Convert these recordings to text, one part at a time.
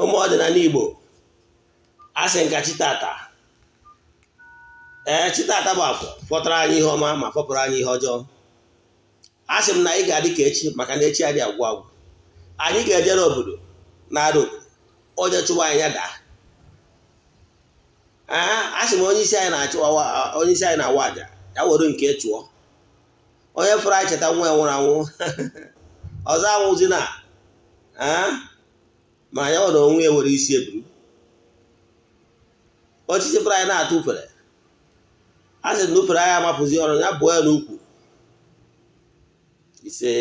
Ụmụ ọdịnala Igbo, a sị nka chi tata, ee, chi tata bụ afọ fọtara anyị ihe ọma ma fọpụrụ anyị ihe ọjọọ. A sị m na anyị ga-adị ka echi, maka na echi adị agwụ agwụ. Anyị ga-ejere obodo na-ada obodo, onye chụwa anyị ya daa. A sị m onye isi anyị na-achụ, onye isi anyị na-awa aja, ya were nke chụọ. Onye fụrụ anyị cheta nwa ya nwụrụ anwụ ọzọ anwụzi na ma ya nwere onwe ya were isi eburu osisi fụrụ anyị na-atụ ufere. A sị na ufere anyị amapụzi ọrụ ya bụọ ya n'ukwu ise.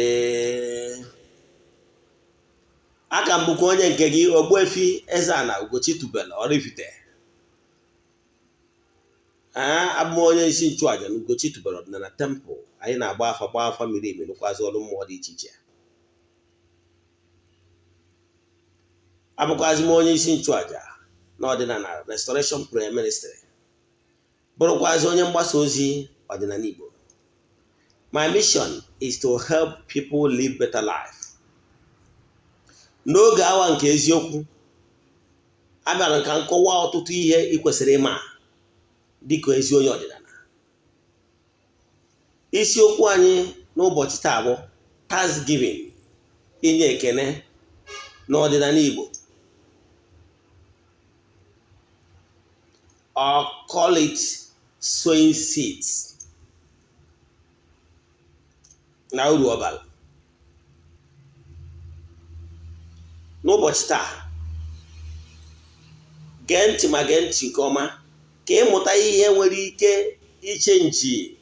Aka m bụkwa onye nke gị, Ogbuefi Eze-Ana Ugochi tubelu Oraifite. Ee, abụ m onye isi nchụaja na Ugochi tubelu ọdịnala temple. Anyị na-agba afa, gbaa afa miri emi, rụkwazị ọrụ mmụọ dị iche iche. Abụkwazị m onye isi nchụaja na ọdịnala Restoration Prayer Ministry, bụrụkwazị onye mgbasa ozi ọdịnala Igbo. My mission is to help people live better life. N'oge awa nke eziokwu, abịara ka m kọwaa ọtụtụ ihe ị kwesịrị ịma dịka ezi onye ọdịnala. Isiokwu anyị n'ụbọchị taa bụ Thanksgiving, inye ekene n'ọdịnala Igbo, or call it sowing seeds, na uru ọ bara. N'ụbọchị taa, gee ntị ma gee ntị nke ọma ka ịmụta ihe nwere ike ichange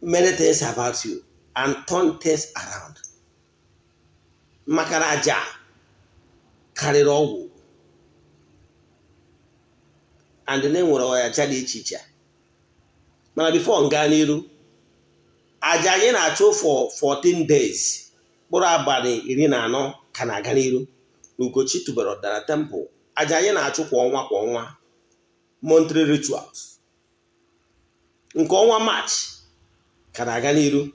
many things about you and turn things around, maka na aja karịrị ọgwụ and na enwere aja dị iche iche. Mana before m gaa n'iru, aja anyị na-achụ for 14 days, mkpụrụ abalị 14, ka na-aga n'iru n'Ugochi tubelu ọdịnala temple. Aja anyị na-achụ kwa ọnwa kwa ọnwa, monthly rituals, nke ọnwa March ka na-aga n'iru,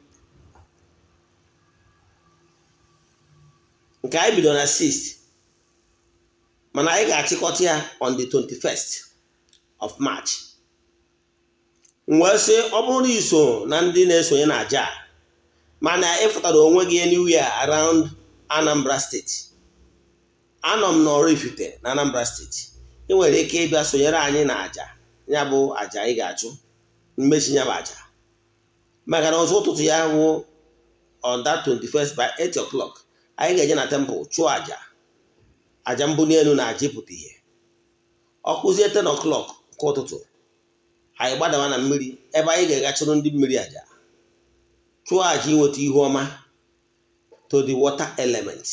nke anyị bidoro na 6, mana anyị ga-achịkọta ya on the 21st of March. M wee sị, ọ bụrụ na iso na ndị na-esonye na aja a, mana ịfụtara onwe gị anywhere around Anambra State, anọ m n'Oraifite na Anambra State, ị nwere ike ịbịa sonyere anyị na aja ya bụ aja anyị ga-achụ mmechi ya bụ aja, maka na ọzọ ụtụtụ ya wụ on that 21st by 8 o'clock, anyị ga-eje na temple chụọ aja, aja mbuli elu na aja ịpụta ihe. Ọ kụzie 10 o'clock nke ụtụtụ, anyị gbadawa na mmiri ebe anyị ga-aga chụrụ ndị mmiri aja, chụọ aja inweta ihu ọma to the water element.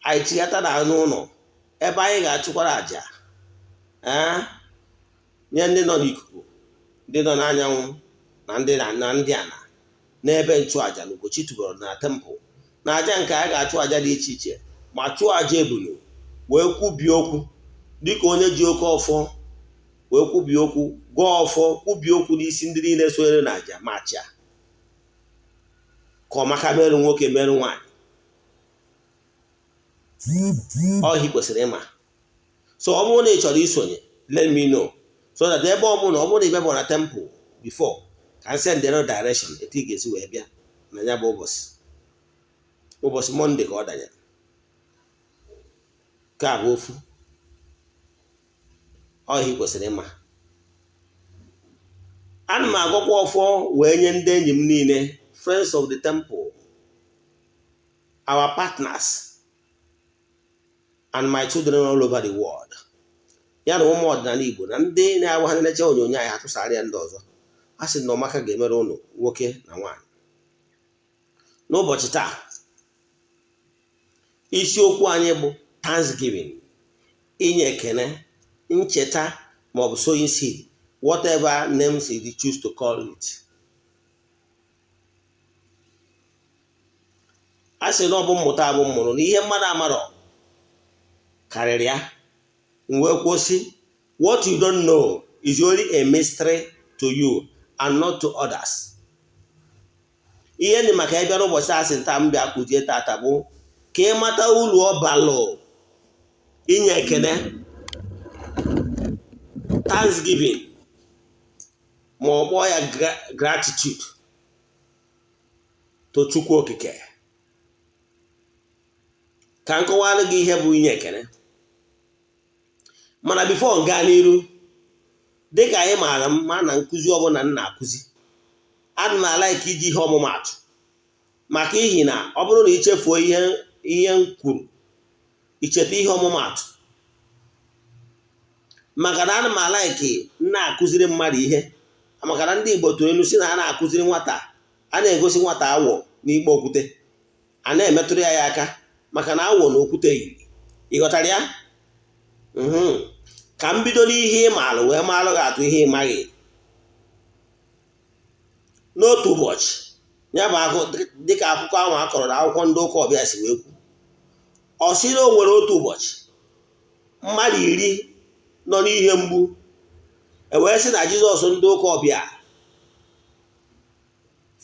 Anyị chighata na anụ ụlọ ebe anyị ga-achụkwara aja nye ndị nọ n'ikuku, ndị nọ n'anyanwụ na ndị na ndị ana n'ebe nchụaja na Ugochi tubelu na temple. Na aja nke anyị ga-achụ aja dị iche iche, ma chụọ aja ebunu wee kwubie okwu dịka onye ji oke ọfọ wee kwubie okwu, gọọ ọfọ, kwubie okwu n'isi ndị niile sonyere na aja March a, ka ọmaka merụ nwoke merụ nwaanyị. Ọhị kwesịrị ịma. So ọ bụrụ na ị chọrọ isonye, let me know so that ebe ọ bụla ọ bụrụ na ị bịa na temple before, ka m send the direction etu ị ga-esi wee bịa na ya bụ ụbọchị, ụbọchị Monday ka ọ danyere. Nke a bụ ofu ọhịa kwesịrị ịma. Ana m agọkwa ọfọ wee nye ndị enyi m niile, friends of the temple, our partners and my children all over the world, ya na ụmụ ọdịnala Igbo na ndị na-agwa ha na-eche onyonyo anyị atụsara ya ndị ọzọ. A sị na ọmaka ga-emere ụnụ nwoke na nwaanyị. N'ụbọchị taa, isiokwu anyị bụ Thanksgiving, inye ekene, ncheta maọbụ sowing seed, whatever names you choose to call it. A sị na ọ bụ mmụta abụ mmụrụ na ihe mmadụ amarọ karịrị ya. M wee kwuo sị, what you don't know is only a mystery to you and not to others. Ihe ndị maka ịbịa n'ụbọchị asị nta m bịa kụzie tata bụ Ka ị mata uru ọ balụ inye ekene, thanksgiving, ma ọ kpọọ ya gratitude to Chukwu Okike. Ka m kọwara gị ihe bụ inye ekene. Mana before m gaa n'iru, dịka anyị maara mma na nkụzi ọbụla m na-akụzi, ana m a-like iji ihe ọmụmaatụ, maka ihi na ọ bụrụ na ichefuo ihe m kwuru, icheta ihe ọmụmaatụ. Maka na ana m a-like na-akụziri mmadụ ihe, maka na ndị Igbo tụrụ elu si na a na-akụziri nwata, a na-egosi nwata awọ n'ikpe okwute, a na-emetụrụ ya aka, maka na awọ na okwute yiri. Ị ghọtara ya? Ka m bido n'ihe ị maalụ wee maalụ gị atụ ihe ị maghị. N'otu ụbọchị, ya bụ akụ, dịka akụkọ ahụ a kọrọ na akwụkwọ ndị ụka ọbịa si wee kwu, ọ sị na o nwere otu ụbọchị mmadụ 10 nọ n'ihe mgbu, e wee sị na Jizọs ndị ụka ọbịa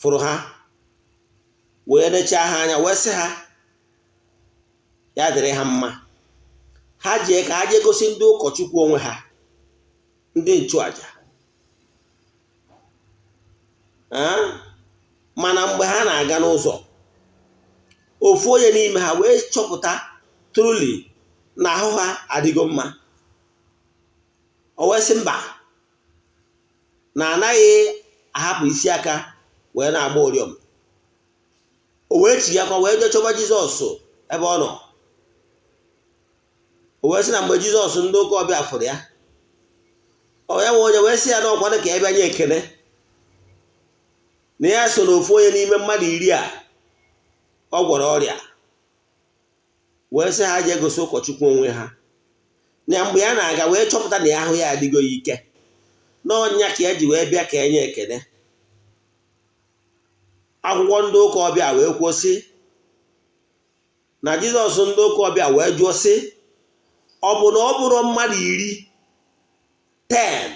fụrụ ha, wee nechaa ha anya, wee sị ha ya dịrị ha mma, ha jee ka ha jee gosi ndị ụkọchukwu onwe ha, ndị nchụaja. Mana mgbe ha na-aga n'ụzọ, ofu onye n'ime ha wee chọpụta truly na ahụ ha adịgo mma. O wee sị mba, na anaghị ahapụ isi aka wee na-agba ụrịọm. O wee chighakwa wee jee chọba Jizọs ebe ọ nọ. O wee sị na mgbe Jizọs ndị ụka ọbịa fụrụ ya, ọ ya nwe onye wee sị ya na ọkwado ka ya bịa nye ekele, na ya so n'ofu onye n'ime mmadụ 10 a ọ gwọrọ ọrịa. Wee sị ha jee gosi ụkọchukwu onwe ha, na mgbe ya na-aga wee chọpụta na ya ahụ ya adịgo ya ike, n'ọnya ka ya ji wee bịa ka enye ekele. Akwụkwọ ndị ụka ọbịa wee kwuo sị na Jizọs ndị ụka ọbịa wee jụọ sị, ọ bụ na ọ bụrụ mmadụ 10 10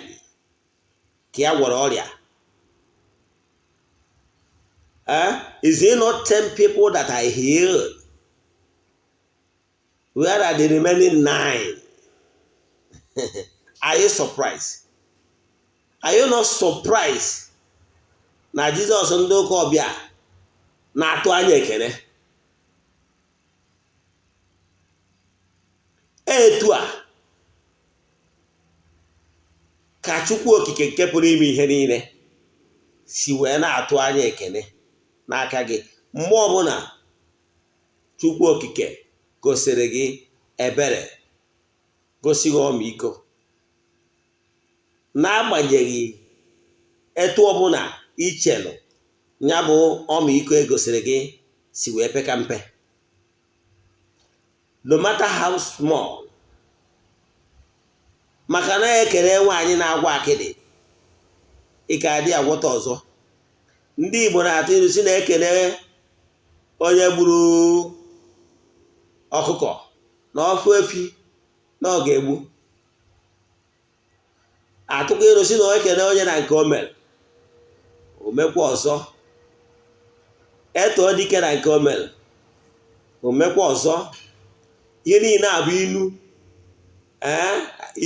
ka ya gwọrọ ọrịa? Is it not 10 people that I healed? Where are the remaining 9? Are you surprised? Are you not surprised na Jizọs ndị ụka ọbịa na-atụ anya ekele? Etu a ka Chukwu Okike nke pụrụ ime ihe niile si wee na-atụ anya ekele n'aka gị mgbe ọbụla Chukwu Okike gosiri gị ebere, gosi gị ọmịiko, n'agbanyeghị etu ọbụla ichelụ ya bụ ọmịiko egosiri gị si wee peka mpe, no matter how small. Maka na ekele nwaanyị na-agwọ akịdị, ị ka adị agwọta ọzọ. Ndị Igbo na-atụ ilu si na-ekele onye gburu ọkụkọ na ọfụ efi na ọ ga-egbu. Atụkwa ilu si na ekele onye na nke o mere, o mekwa ọzọ. Etoo dike na nke o mere, o mekwa ọzọ. Ihe niile a bụ ilu,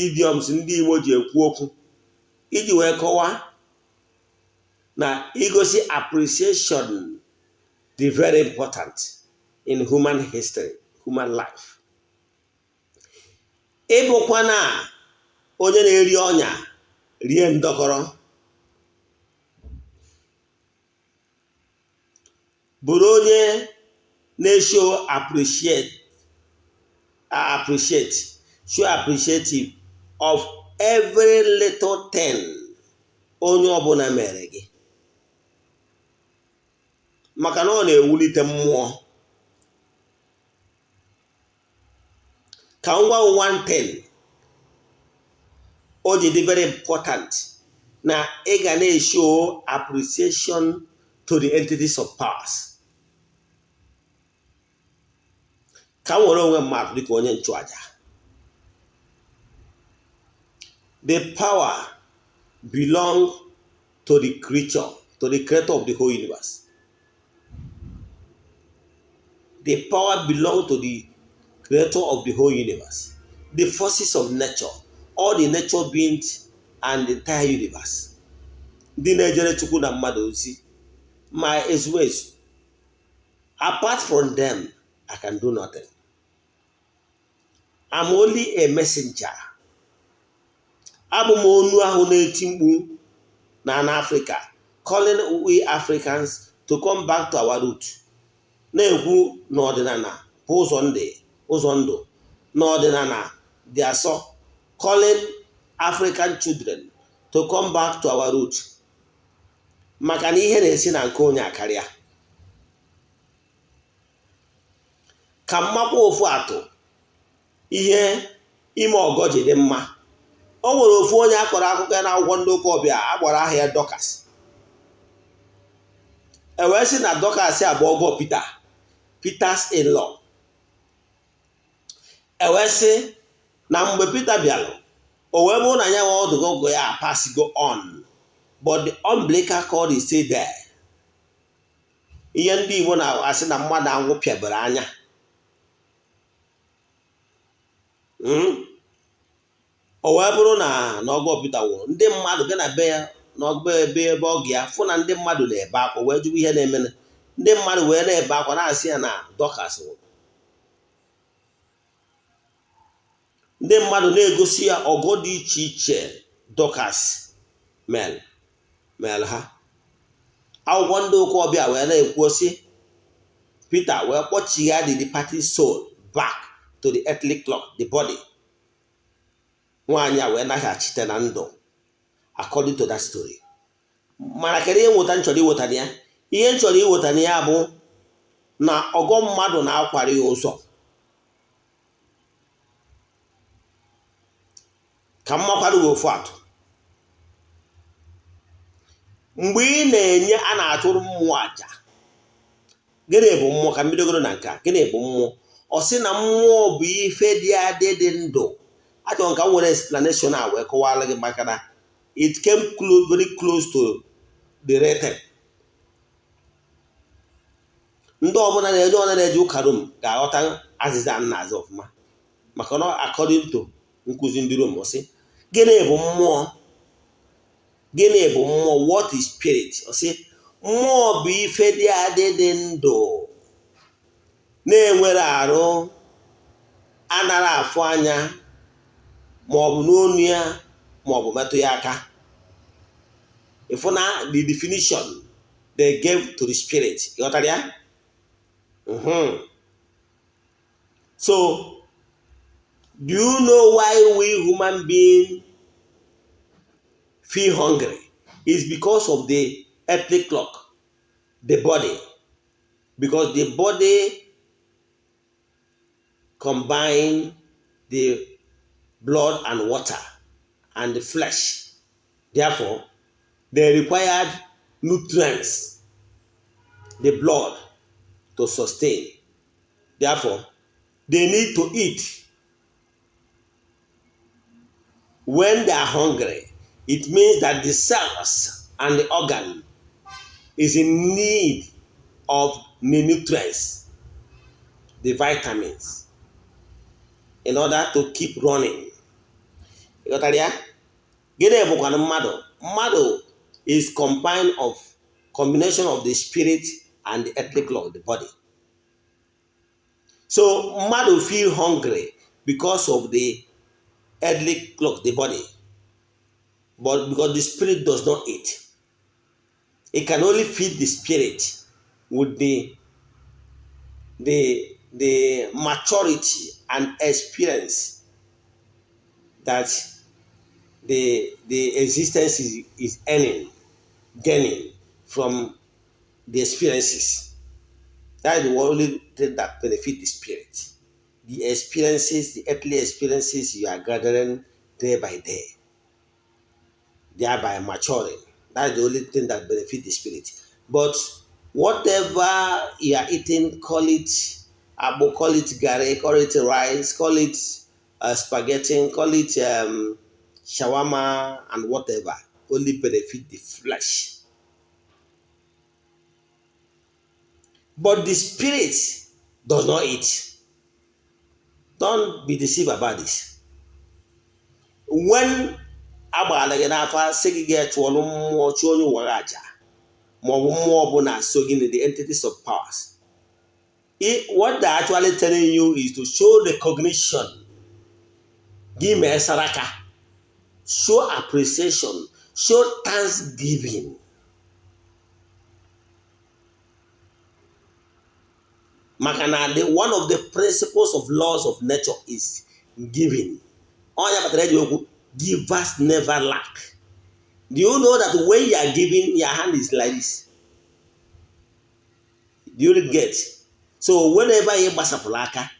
idioms ndị Igbo ji ekwu okwu iji wee kọwaa na igosi appreciation dị very important in human history, human life. Ịbụkwa na onye na-eri ọnya rie ndọkọrọ, bụrụ onye na-eshow appreciate, appreciate, show appreciative of every little thing onye ọbụla mere gị, maka na ọ na-ewulite mmụọ. Ka m gwa one thing o ji dị very important na ị ga na-eshow appreciation to the entities of powers. Ka m were onwe mmadụ dịka onye nchụaja, the power belong to the creature, to the creator of the whole universe. The power belongs to the creator of the whole universe, the forces of nature, all the nature beings and the entire universe. Ndị na-ejere Chukwu na mmadụ ozi ma ezumezu. Apart from them, I can do nothing. I'm only a messenger. Abụ m onu ahụ na-eti mkpu na Africa, calling we Africans to come back to our root. Na-ekwu n'ọdịnala bụ ụzọ ndị ụzọ ndụ, n'ọdịnala dị asọ, calling African children to come back to our root, maka na ihe na-esi na nke onye akarịa. Ka mmakwa ofu atụ ihe ime ọgọ ji dị mma. O nwere ofu onye akọrọ akụkọ ya n'akwụkwọ ndị ụka ọbịa akpọrọ aha ya Dorcas. E wee sị na Dorcas abụ ọgọ Peter, Peter's in-law. E wee sị na mgbe Peter bịalụ, o wee bụrụ na ya nwe ọdụgọ ọgọ ya pass go on, but the umbilical cord is still there. Ihe ndị Igbo na-asị na mmadụ anwụ pịabere anya. O wee bụrụ na ọgọ Peter nwụrụ, ndị mmadụ bịa na be ya n'ọgba ebe ebe ọ ga ya fụ na ndị mmadụ na-ebe akwa, wee jụwa ihe na-eme. Ndị mmadụ wee na-ebe akwa na-asị ya na Dorcas nwụrụ. Ndị mmadụ na-egosi ya ọgọ dị iche iche Dorcas mere ha. Akwụkwọ ndị ụka ọbịa wee na-ekwu sị Peter wee kpọchigha the departing soul back to the earthly clock, the body. Nwaanyị a wee naghachite na ndụ according to that story. Mana kedu ihe nweta nchọrọ iweta ya? Ihe nchọrọ iweta ya bụ na ọgọ mmadụ na-akwara ya ụzọ. Ka mmakwara gị ofu atụ. Mgbe ị na-enye a na-achụrụ mmụọ aja, gịnị bụ mmụọ? Ka mbidogoro na nke a, gịnị bụ mmụọ? Ọ sị na mmụọ bụ ife dị adị dị ndụ. Achọrọ ka m nwere explanation a wee kọwara gị, maka na it came close, very close to the written. Ndị ọbụla na-eje ọna na-eje ụka Rom ga-aghọta azịza m na-aza ọfụma, maka na according to nkụzi ndị Rom, ọ sị gịnị bụ mmụọ? Gịnị bụ mmụọ? What is spirit? Ọ sị mmụọ bụ ife dị adị dị ndụ na-enwere arụ, anara afụ anya maọbụ n'onu ya maọbụ metụ ya aka. Ịfụ na the definition they gave to the spirit, ịghọtara ya? So do you know why we human beings feel hungry? It's because of the earthly clock, the body. Because the body combine the blood and water and the flesh. Therefore, they required nutrients, the blood, to sustain. Therefore, they need to eat. When they are hungry, it means that the cells and the organ is in need of the nutrients, the vitamins, in order to keep running. Ịghọtara ya? Gịnị bụkwanụ mmadụ? Mmadụ is combined of combination of the spirit and the earthly clock, the body. So mmadụ feel hungry because of the earthly clock, the body. But because the spirit does not eat, it can only feed the spirit with the maturity and experience that the existence is earning, gaining from the experiences. That is the only thing that benefits the spirit. The experiences, the earthly experiences you are gathering day by day, thereby maturing. That is the only thing that benefits the spirit. But whatever you are eating, call it abo, call it gari, call it rice, call it spaghetti, call it shawarma, and whatever, only benefit the flesh. But the spirit does not eat. Don't be deceived about this. When agbaala gị n'afa, sị gị ga chụọrọ mmụọ, chụọ onye ụwa gị aja, maọbụ mmụọ ọbụla so gị na the entities of powers, what they're actually telling you is to show recognition. Gị mee saraka, show appreciation, show thanksgiving, maka na the one of the principles of laws of nature is giving. Onye kpatara eji okwu "Givers never lack." Do you know that when you are giving, your hand is like this? Do you get? So whenever ị gbasapụrụ aka,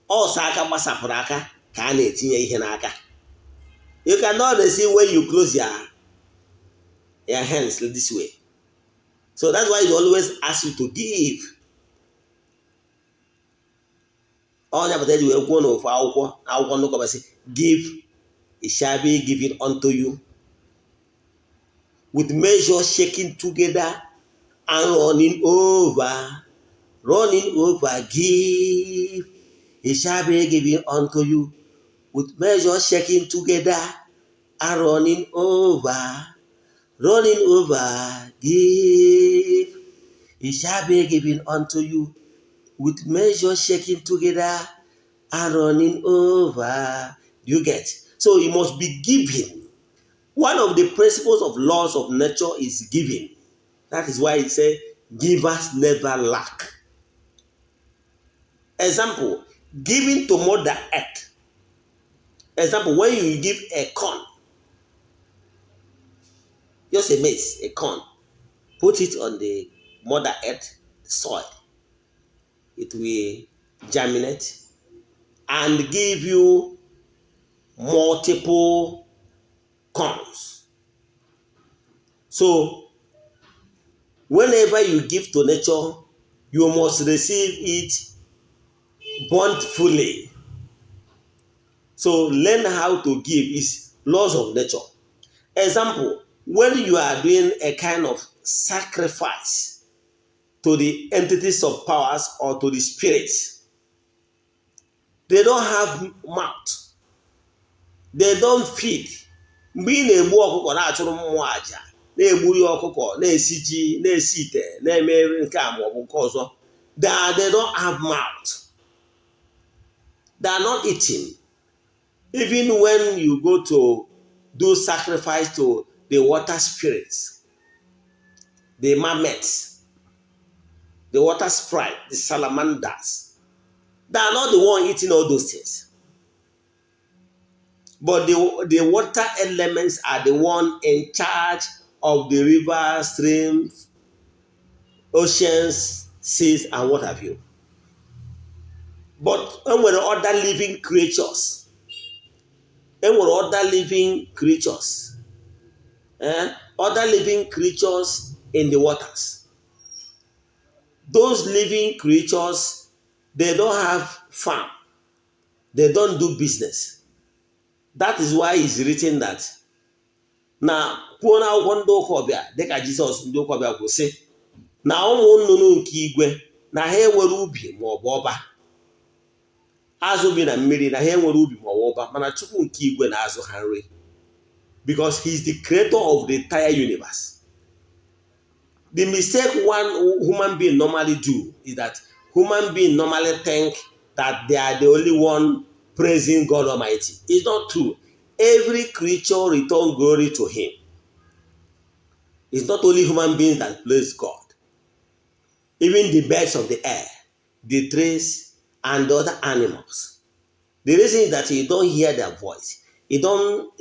ọsọ aka gbasapụrụ aka ka a na-etinye ihe n'aka. You cannot receive when you close your hands this way. So that's why he always ask you to give. Onye pụtara eji wee kwuo n'ofu akwụkwọ ndụkọbasị, "Give, it shall be given unto you, with measure shaking together and running over, running over. Give, it shall be given unto you, with measure shaking together and running over, running over. Give, it shall be given unto you, with measure shaking together and running over." Do you get? So you must be giving. One of the principles of laws of nature is giving. That is why it say givers never lack. Example, giving to Mother Earth. Example, when you give a corn, just a maize, a corn, put it on the Mother Earth soil. It will germinate and give you multiple corns. So, whenever you give to nature, you must receive it bountifully. So, learn how to give is laws of nature. Example, when you are doing a kind of sacrifice to the entities of powers or to the spirits, they don't have mouth. They don't feed. Mgbe ị na-egbu ọkụkọ na-achụrụ mmụọ àjà, na-egburi ọkụkọ, na-esi ji, na-esi ite, na-eme nke a maọbụ nke ọzọ, they don't have mouth. They are not eating. Even when you go to do sacrifice to the water spirits, the mermaids, the water sprite, the salamanders, they are not the one eating all those things. But the water elements are the one in charge of the rivers, streams, oceans, seas, and what have you. But enwere other living creatures. Enwere other living creatures. Eh? Other living creatures in the waters. Those living creatures, they don't have farm. They don't do business. That is why it's written that na kwuo n'akwụkwọ ndị ụka ọbịa, dịka Jizọs ndị ụka ọbịa kwụsị na ụmụ nnụnụ nke igwe na ha enwere ubi maọbụ ọba, azụ bi na mmiri na ha enwere ubi maọbụ ọba, mana Chukwu nke igwe na-azụ ha nri, because he is the creator of the entire universe. The mistake one human being normally do is that human being normally think that they are the only one praising God Almighty. It's not true. Every creature return glory to him. It's not only human beings that praise God. Even the birds of the air, the trees, and the other animals. The reason is that you don't hear their voice. You don't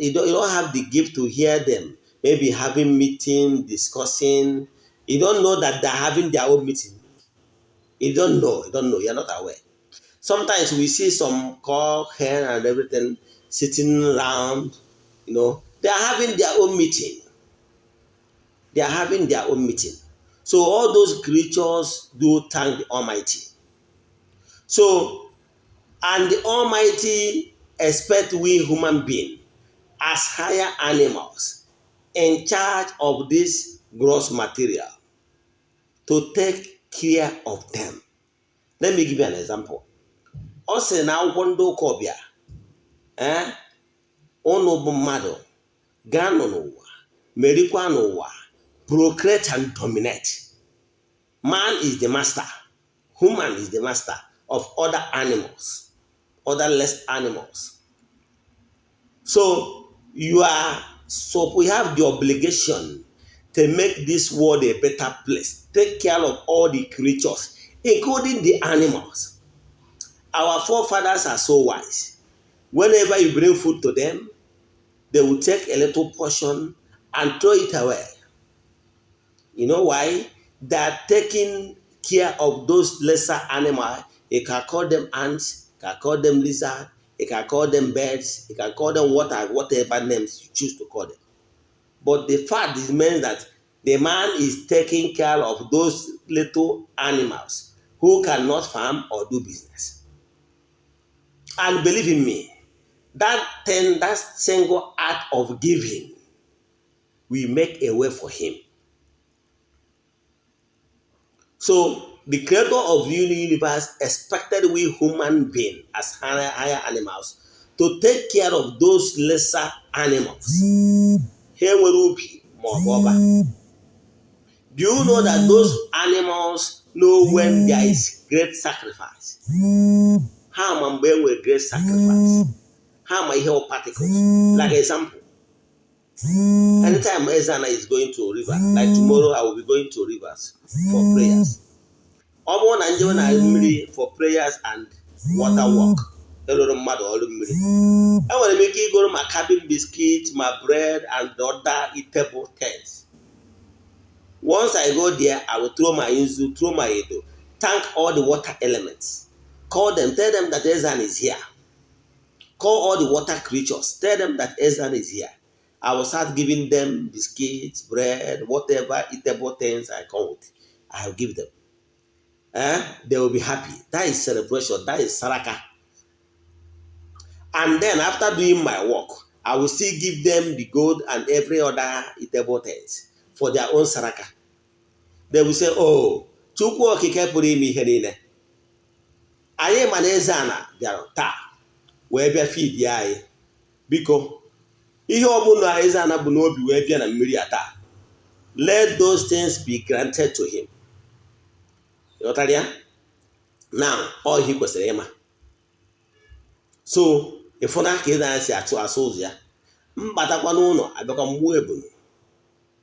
have the gift to hear them. Maybe having meeting, discussing. You don't know that they're having their own meeting. You don't know. You don't know. You're not aware. Sometimes we see some cock, hen, and everything sitting around. They are having their own meeting. They are having their own meeting. So all those creatures do thank the Almighty. So, and the Almighty expect we human beings as higher animals in charge of this gross material to take care of them. Let me give you an example. Ọ sị na akwụkwọ ndị ụka ọbịa, ee, ụnụ bụ mmadụ, gaa nọ n'ụwa, merikwa n'ụwa, procreate and dominate. Man is the master. Human is the master of other animals, other less animals. So you are, so we have the obligation to make this world a better place, take care of all the creatures, including the animals. Our forefathers are so wise. Whenever you bring food to them, they will take a little portion and throw it away. You know why? They are taking care of those lesser animals. You can call them ants, you can call them lizard, you can call them birds, you can call them whatever names you choose to call them. But the fact remains that the man is taking care of those little animals who cannot farm or do business. And believe in me, that thing, that single act of giving will make a way for him. So the creator of the universe expected we human beings as higher animals to take care of those lesser animals. Ha enwere ubi ma ọ bụ ọba. Do you know that those animals know when there is great sacrifice? Ha ma mgbe e nwere great sacrifice. Ha ma ihe wụ particles. Like example, anytime Ezana is going to river, like tomorrow I will be going to rivers for prayers. Ọ bụrụ na njewe na mmiri for prayers and water work, ịrụrụ mmadụ ọrụ mmiri, enwere m ike igoro ma cabin biscuit, ma bread and other eatable things. Once I go there, I will throw my nzu, throw my edo, thank all the water elements, call them, tell them that Ezan is here. Call all the water creatures, tell them that Ezan is here. I will start giving them biscuits, bread, whatever eatable things I come with. I will give them. Eh? They will be happy. That is celebration. That is saraka. And then after doing my work, I will still give them the gold and every other eatable things for their own saraka. They will say, "Oh, Chukwu Okike pụrụ ime ihe niile. Anyị ma na eze ana bịara taa wee bịa feed anyị. Biko, ihe ọbụla eze ana bụ n'obi wee bịa na mmiri a taa, let those things be granted to him." Ghọtara ya? Now, ọ ihe ị kwesịrị ịma. So, ịfụna ka eze anya si achụ asụ ụzọ ya. Mbatakwa n'ụlọ, abịakwa mgbuo ebunu.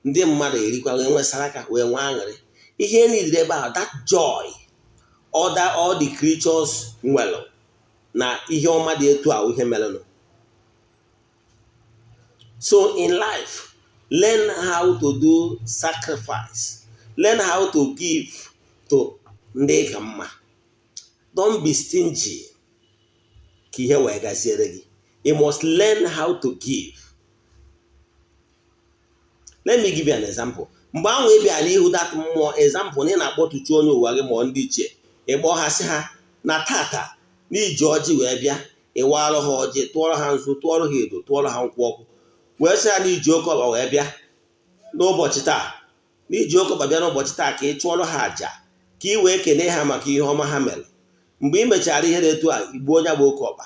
Ndị mmadụ erikwa wee nwee saraka, wee nwee aṅụrị. Ihe niile ebe ahụ, that joy other all the creatures nwere na ihe ọma dị etu a, ihe merenụ. So in life, learn how to do sacrifice, learn how to give to ndị ka mma. Don't be stingy ka ihe wee gaziere gị. You must learn how to give. Let me give you an example. Mgbe ahụ ị bịara n'ihu that mmụọ, example na ị na-akpọtuchi onye ụwa gị ma ọ ndị ichie, ịkpọ ha, sị ha na tata n'iji ọjị wee bịa, ịwarụ ha ọjị, tụọrọ ha nzu, tụọrọ ha edo, tụọrọ ha nkwụ ọkụ, wee sị ha n'iji oke ọkpa wee bịa n'ụbọchị taa, n'iji oke ọkpa bịa n'ụbọchị taa, ka ị chụọrọ ha àjà, ka ị wee kelee ha maka ihe ọma ha mere. Mgbe ị mechara ihe dị etu a, igbuo onye bụ oke ọkpa.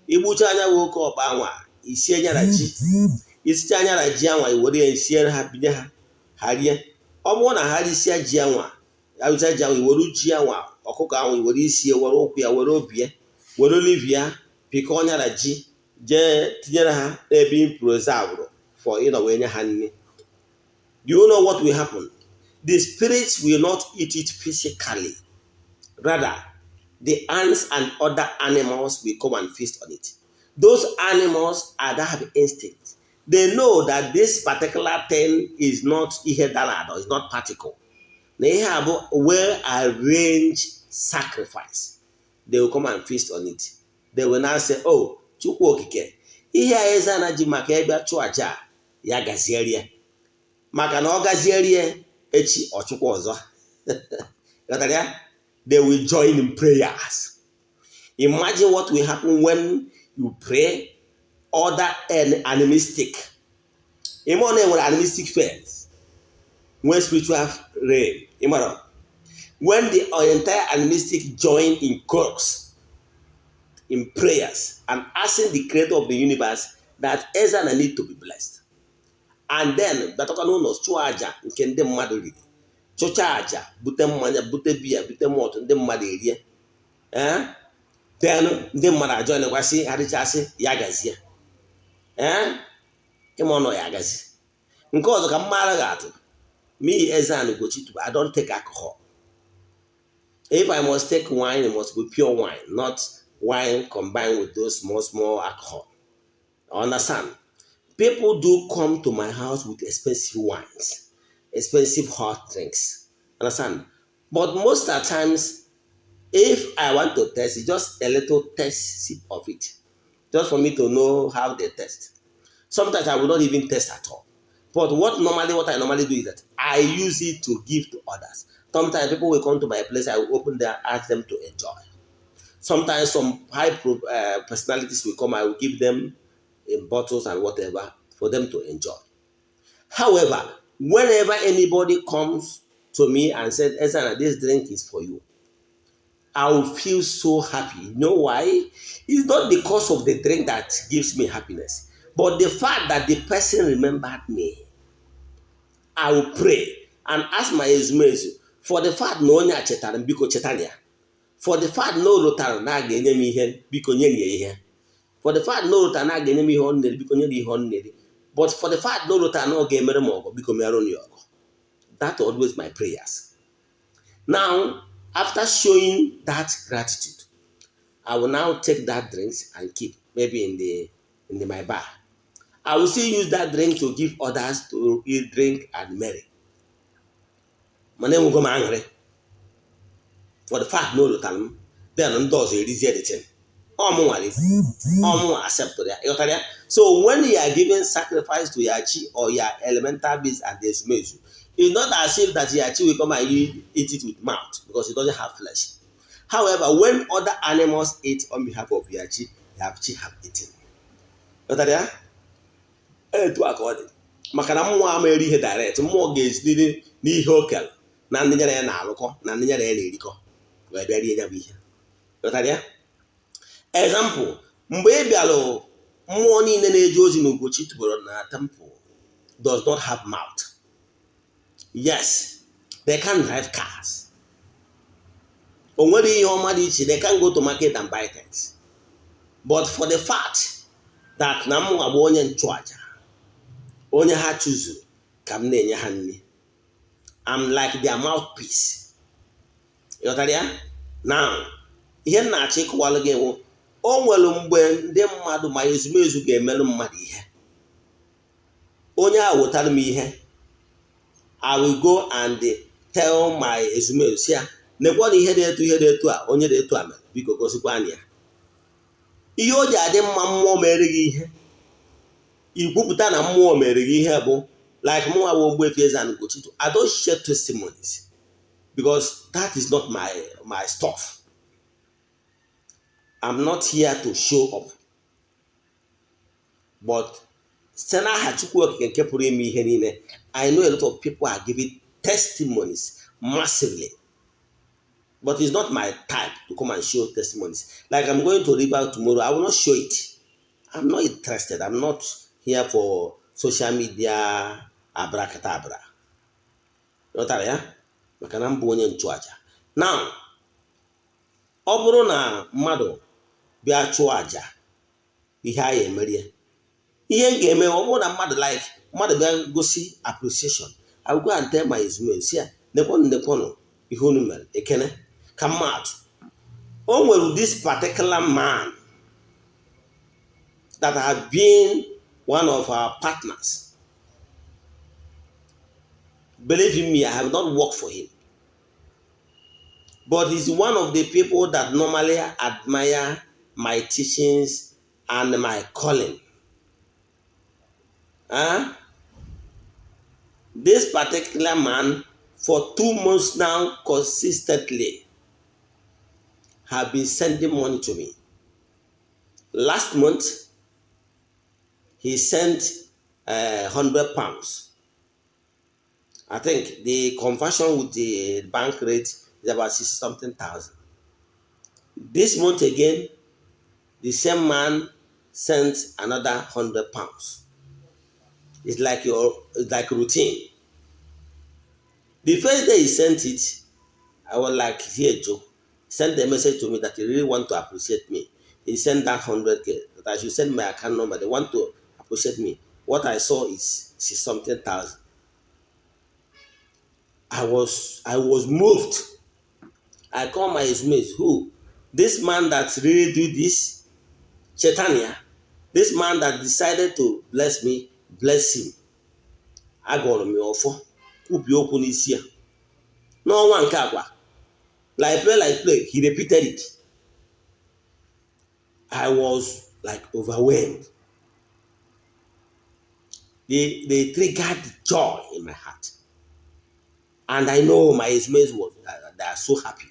Igbucha anya bụ oke ọkpa anwa, isie nyara ji, isicha anyara ji anwa, i were ya siere ha, binye ha, ha rie. Ọ bụrụ na ha risia ji anwa, arụcha ji anwa, i were ji anwa, ọkụkọ ahụ, i were isi ya, were ụkwụ ya, were obi ya, were liver ya, pịkọ nyara ji, jee tinyere ha n'ebe i preserve for ịnọ wee nye ha nri. Do you know what will happen? The spirits will not eat it physically. Rather, the ants and other animals will come and feast on it. Those animals are that have instinct. They know that this particular thing is not ihe dara ada, is not particle, na ihe a bụ well arranged sacrifice. They will come and feast on it. They will now say, "Oh, Chukwu Okike, ihe a eze ana ji maka ịbịa chụọ aja ya, gaziere." Maka na ọ gaziere, echi ọchụkwa ọzọ. Ghọtara ya? They will join in prayers. Imagine what will happen when you pray other and animistic. Ime ọ na-enwere animistic phase, nwee spiritual realm. Ịmara When the entire animistic join in chorus, in prayers, and asking the creator of the universe that Eze-Ana need to be blessed, and then batakwa n'ụlọ chụọ aja nke ndị mmadụ riri, chụcha aja, bute mmanya, bute biya, bute malt, ndị mmadụ erie. Ee, then ndị mmadụ ajọ nekwasị adịchasị ya gazie. Ee, ịma ọnọ ya agazi. Nke ọzọ ka mmadụ ga-atụ me, Eze-Ana Ugochi, I don't take alcohol. If I must take wine, it must be pure wine, not wine combined with those small small alcohol. Understand? People do come to my house with expensive wines, expensive hot drinks, understand? But most of the times, if I want to test it, just a little test sip of it, just for me to know how they taste. Sometimes I will not even taste at all. But what I normally do is that I use it to give to others. Sometimes people will come to my place, I will open there, ask them to enjoy. Sometimes some high personalities will come, I will give them in bottles and whatever for them to enjoy. However, whenever anybody comes to me and said, "Eze-Ana, this drink is for you," I will feel so happy. You know why? It's not because of the drink that gives me happiness, but the fact that the person remembered me. I will pray and ask my ezumezu for the fact na onye a chetara m, biko chetara ya. For the fact na o rotara na a ga-enye m ihe, biko nye ya ihe. For the fact na o rotara na a ga-enye m ihe ọ na-eri, biko nye ya ihe ọ na-eri. But for the fact na o rotara na ọ ga-emere m ọgọ, biko merụ ya ọgọ. That always my prayers. Now, after showing that gratitude, I will now take that drinks and keep maybe in the my bar. I will still use that drink to give others to eat, drink and merry. Mana enwego m aṅụrị for the fact na o lotara m, then ndị ọzọ erizie the thing. Ọmụnwa ọmụnwa accept ya, ịghọtara ya? So when you are giving sacrifice to your chi or your elemental beings and the ezumezu, it's not as if that your chi will come and eat it with mouth, because it doesn't have flesh. However, when other animals eat on behalf of your chi, your chi have eaten. Ghọtara ya? Etu a ka ọ dị, maka na mmụọ ama eri ihe direct. Mmụọ ga-esiriri n'ihe o kere na ndị nyere ya na-alụkọ na ndị nyere ya na-erikọ wee bịa rie ya bụ ihe. Ghọtara ya? Example, mgbe ị bịalụ, mmụọ niile na-eje ozi na Ugochi tubelu na temple does not have mouth. Yes, they can drive cars. O nwere ihe ọma dị iche. They can go to market and buy things. But for the fact that na m bụ onye nchụaja, onye ha chụzuru ka m na-enye ha nri, I'm like their mouthpiece. Ịghọtara ya? Now, ihe m na-achọ ịkọwalụ gị bụ, o nwere mgbe ndị mmadụ ma ezumezu ga-emerụ mmadụ ihe. Onye a wetara m ihe, I will go and tell my ezumezu si ya nekwa na ihe dị etu, ihe dị etu a, onye dị etu a mere, biko gosikwa anyị ya. Ihe o ji adị mma mmụọ mere gị ihe, ikwupụta na mmụọ mere gị ihe, bụ like mụnwa bụ Ogbuefi Eze-Ana Ugochi, I don't share testimonies because that is not my stuff. I'm not here to show up, but site n'aha Chukwu Okike nke pụrụ ime ihe niile, I know a lot of people are giving testimonies massively, but it's not my type to come and show testimonies. Like I'm going to river tomorrow, I will not show it. I'm not interested. I'm not here for social media abracadabra. Ghọtara ya? Maka na m bụ onye nchụaja. Now, ọ bụrụ na mmadụ bịa chụọ aja, ihe a ya emerie, ihe m ga-eme, ọ bụrụ na mmadụ, like mmadụ bịa gosi appreciation, I will go and tell my ezumezu si ya, nekwanụ, nekwanụ ihe unu mere, ekene ka mmadụ. O nwere this particular man that have been one of our partners. Believe in me, I have not worked for him, but he's one of the people that normally admire my teachings and my calling. Huh? This particular man, for 2 months now, consistently have been sending money to me. Last month, he sent £100. I think the conversion with the bank rate It's about 60 something thousand. This month again, the same man sent another £100. It's like routine. The first day he sent it, I was like, here, joke. He sent a message to me that he really want to appreciate me. He sent that 100K, that I should send my account number. They want to appreciate me. What I saw is 60 something thousand. I was moved. I called my mates, who? This man that really do this, Chetania, this man that decided to bless me, bless him. Agọrọ m ya ọfọ, kwubie okwu n'isi ya. N'ọnwa nke akwa, like play like play, he repeated it. I was like overwhelmed. They triggered joy in my heart. And I know my mates was they are so happy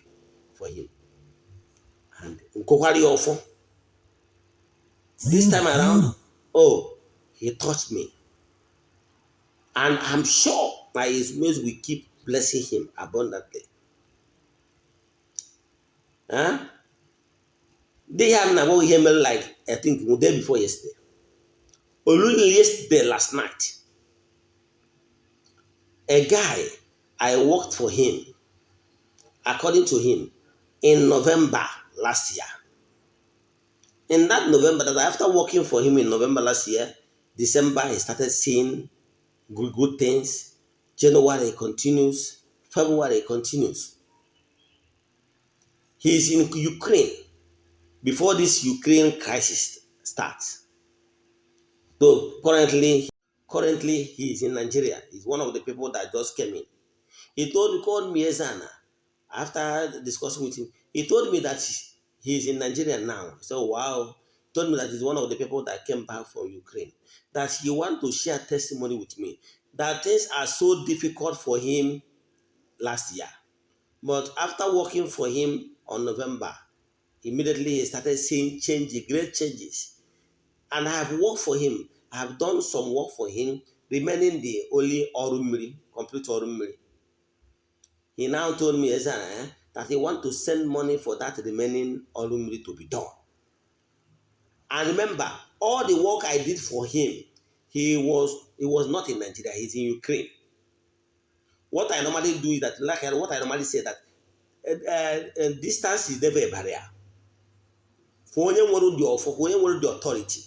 for him. And nkokwari ya ọfọ. This time around, oh, he touched me. And I'm sure my mates will keep blessing him abundantly. Huh? They have now ihe mere, like I think the day before yesterday. Only yesterday, last night, a guy I worked for him, according to him, in November last year. In that November, that after working for him in November last year, December he started seeing good, good things. January continues, February continues. He's in Ukraine before this Ukraine crisis starts. So currently he is in Nigeria. He's one of the people that just came in. He told called me Ezana after discussing with him. He told me that he's in Nigeria now. So wow. He told me that he's one of the people that came back from Ukraine. That he want to share testimony with me. That things are so difficult for him last year. But after working for him on November, immediately he started seeing changes, great changes. And I have worked for him. I have done some work for him, remaining the only ọrụ mmiri, complete ọrụ mmiri. He now told me that he want to send money for that remaining ọrụ mmiri to be done. And remember, all the work I did for him, he was not in Nigeria, he's in Ukraine. What I normally do is that, like what I normally say, that distance is never a barrier. For onye nwere the ọfọ, for onye nwere the authority.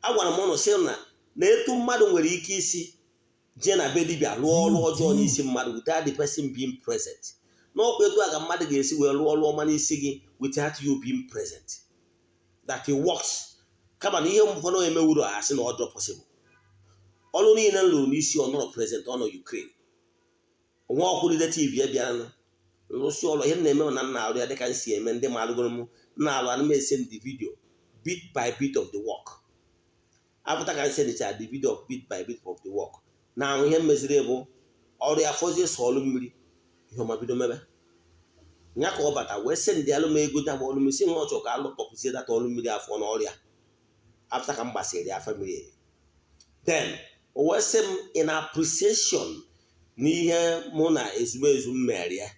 Agwara m ụnụ sị na etu mmadụ nwere ike isi jee na be dibịa rụọ ọrụ ọjọọ n'isi mmadụ without the person being present. N'ọkwa etu a ka mmadụ ga-esi wee rụọ ọrụ ọma n'isi gị without you being present. That it works. Kama na ihe ụfọdụ emewuru asị na ọ dị possible. Ọrụ niile m lụrụ n'isi ọ nọrọ present, ọ nọ Ukraine. Onwe ọkwụ relative ya bịara rụsị ọrụ. Ihe m na-eme na m na-arụ ya dịka m si eme ndị ma alụgoro m na-alụ ana m ese the video bit by bit of the work. After ka m sendịcha the video of bit by bit of the work na ihe m meziri bụ ọrụ ya fọzie sọ ọrụ mmiri, ihe ọma bido mebe ya ka ọ bata wee sendị alụ m ego dabụ ọrụ mmiri si nwa ọchọ ka alụ tọpụzie data ọrụ mmiri afọ n'ọrịa. After ka m gbasịrị ya afa mmiri emi, then o wee sị m in appreciation n'ihe mụ na ezumezu m mere ya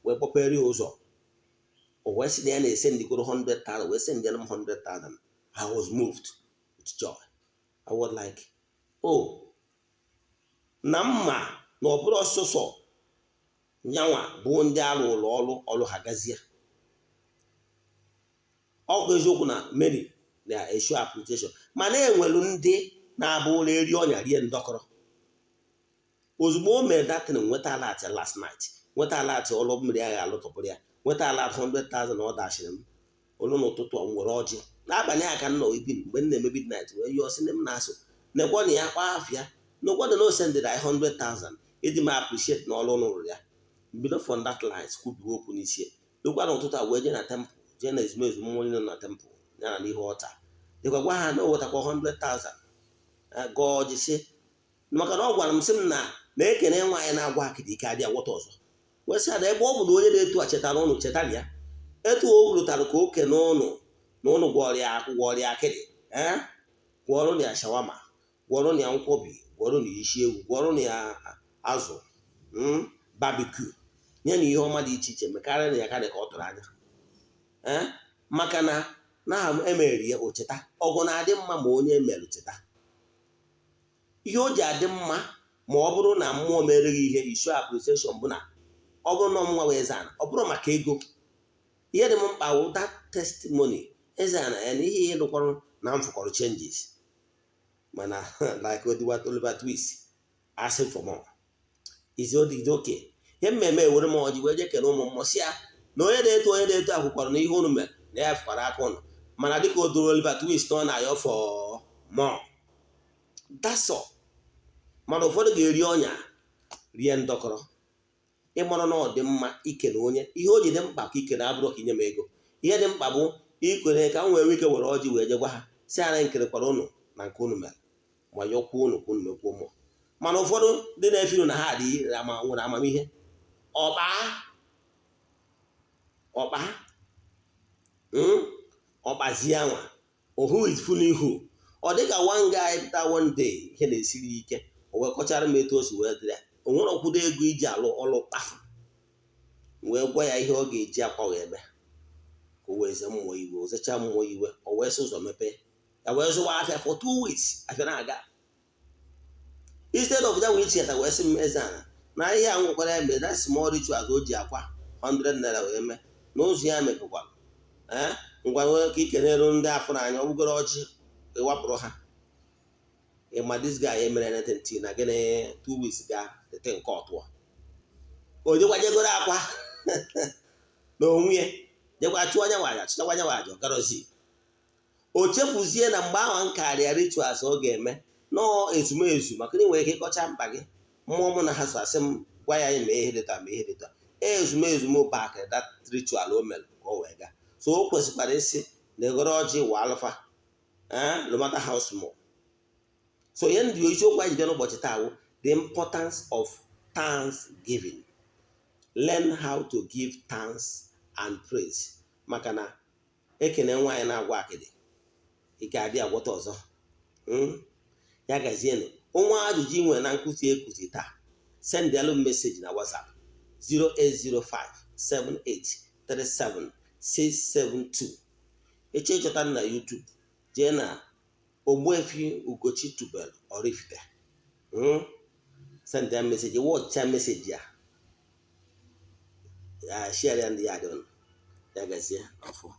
wee kpọpere ya ụzọ, o wee sị na ya na-ese ndịgoro 100,000, wee send m 100,000. I was moved with joy. I was like, oh, na mma na ọ bụrụ ọsọsọ nyanwa bụ ndị alụ ụlọ ọrụ ọrụ ha gazie. Ọkwa eziokwu na many na-eshow appreciation, mana enwelu ndị na-abụ ụlọ eri ọnya rie ndọkọrọ. Ozugbo o mere datin, nweta alert last night, nweta alert ọlụ mmiri agha alụtọpụrụ ya, nweta alert 100,000 ọ dashịrị m olu n'ụtụtụ. M were ọjị n'abalị a ka m nọ ibi mgbe m na-eme midnight wee yọọ sị ndị m na-asụ nekwa na ya kpaa afịa nekwa na o sendịrị anyị 100,000 ịdị m appreciate na ọrụ rụrụ ya. Bido from that lines kwubiwe okwu n'isi dokwa n'ụtụtụ a wee jee na temple, jee na ezumezu mmụọ niile nọ na temple ya na n'ihu ọta dịkwa gwa ha na o wetakwa 100,000, gọọ ọjị sị maka na ọ gwara m sị m na na-ekene nwaanyị na-agwa akịdị ike adịa gwọta ọzọ, wee sị na ebe ọ bụ na onye na-etu a chetara ụnụ, chetara ya etu o rutara ka oke n'ụnụ na ụnụ gwọrọ ya gwọrọ ya akịdị, ee, gwọrọ ya shawarma, gwọrọ ya nkwobi, gwọrọ ya isi ewu, gwọrọ ya azụ barbecue. Nye na ihe ọma dị iche iche mekarịa na ya karị ka ọ tụrụ anya. Ee, maka na na emeri ya ocheta. Ọgụ na-adị mma ma onye emerụ cheta. Ihe o ji adị mma ma ọ bụrụ na mmụọ mere gị ihe, i show appreciation, bụ na ọ bụrụ na ọmụnwa wee eze ana, ọ bụrụ maka ego, ihe dị m mkpa wụ that testimony. Eze ana ya na ihe ihe lụkwarụ na m fụkọrọ changes, mana like Oliver Twist, asking for more is it okay? Ihe mmemme ewere m ọjị wee jee kene ụmụ mmụọ, si ya na onye na-eto, onye na-eto akwụkwọrọ na ihe unu mere na ya fụkwara aka ụnụ, mana dịka o doro Oliver Twist na ọ na-ayọ for more, that's all. Mana ụfọdụ ga-eri ọnya rie ndọkọrọ. Ịmara na ọ dị mma ikele onye ihe o ji dị mkpa ka ikele abụrụ ka inye m ego. Ihe dị mkpa bụ ikwere ka m wee nwee ike were ọjị wee je gwa ha, si anyị nkelekwara ụnụ na nke unu mere, ma yọkwuo ụnụ ka unu mekwuo mmụọ. Mana ụfọdụ ndị na-efiru na ha dị nwere amamihe, ọkpa ọkpa ọkpazie anwa, who is fooling who? Ọ dịka one guy pụta one day, ihe na-esiri ike, o wee kọchara m etu o si wee dịrị ya. O nwere ọkwụdo ego iji alụ ọlụ kpafu, wee gwa ya ihe ọ ga-eji akwa wee mee ka o wee ze mmụọ iwe. O zechaa mmụọ iwe, o wee sị ụzọ mepee ya, wee zụwa afịa for 2 weeks, afịa na-aga. Instead of ya wee icheta wee sị m, eze ana na ihe a nwekwara ya mere that small rituals o ji akwa 100 naira wee mee na ụzọ ya mepekwara. Ee, ngwa, ka ikenere ndị afọ n'anya, ọ bụgoro ọjị ịwapụrụ ha. Ịma this guy emere anything till na gịnị, 2 weeks ga tete nke ọtụọ, o jekwajegoro akwa na onwe ya, jekwa chụọ anya nwaja, chụchakwa anya nwaja, ọgarozi. O chefuzie na mgbe ahụ nkarịa rituals ọ ga-eme nọọ ezumezu, maka na ị nwere ike ịkọcha mkpa gị, mmụọ mụ na ha so asị m gwa ya mee ihe dịta, mee ihe dịta, ezumezu m back that ritual o mere ka o wee gaa. So o kwesịkwara isi na egoro ọjị wa alụfa, no matter how small. So ihe ndị isiokwu anyị ji bịa n'ụbọchị taa wụ the importance of thanksgiving. Learn how to give thanks and praise, maka na ekene nwaanyị na-agwa akịdị ị ga-adị agwọta ọzọ. Ya gazienụ. Onwe ajụjụ ị nwere na nkụzi ekuzi taa, sendịalụ m message na WhatsApp 08057837672. Eche ịchọta m na YouTube, jee na Ogbuefi Ugochi Tubelu Oraifite. Send ya message, watcha message ya, ya share ya ndị ya dị ọnụ. Ya gazie ọfụ.